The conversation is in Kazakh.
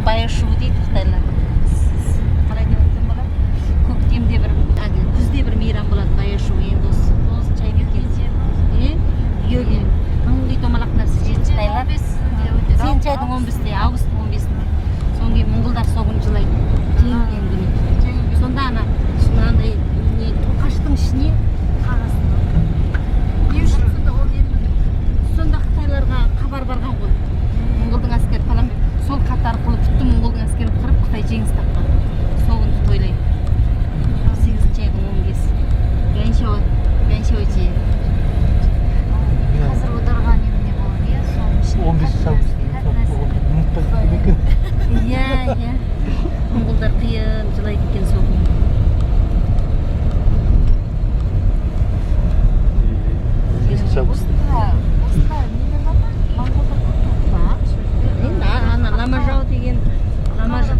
Баяшу дейді қытайлар. Қалай деп айтсам болады? Көктемде бір, әлгі күзде бір мейрам болады, Баяшу. Енді осы 9-ай ма екен? Е, үйге ыңғи томалақ нәрсе жейді қытайлар. Сегізінші айдың 15-інде, августтың 15-інде. Содан кейін моңғолдар сол күні жылайды. Жеңілген күні. Сонда ана мынандай не тоқаштың ішіне қағаз. Не үшін сонда ол енді? Сонда қытайларға хабар барған ғой. Моңғолдың әскері пәлен сол хат арқылы бүйтті, моңғолдың әскерін қырып, Қытай жеңіс тапқан. Сол күнді тойлайды. 8-айдың 15. Ганшо, Ганшоучи. Қазір оларға немене болады, иә, соның ішінде 15 август. Ұмытпай кеткен екен. Иә. Моңғолдар қиын жылайды екен сол күні. 15 август. Осында нелер бар ма, моңғолдар көп пе? Бар. Енді ана Ламажау деген, Ламажау.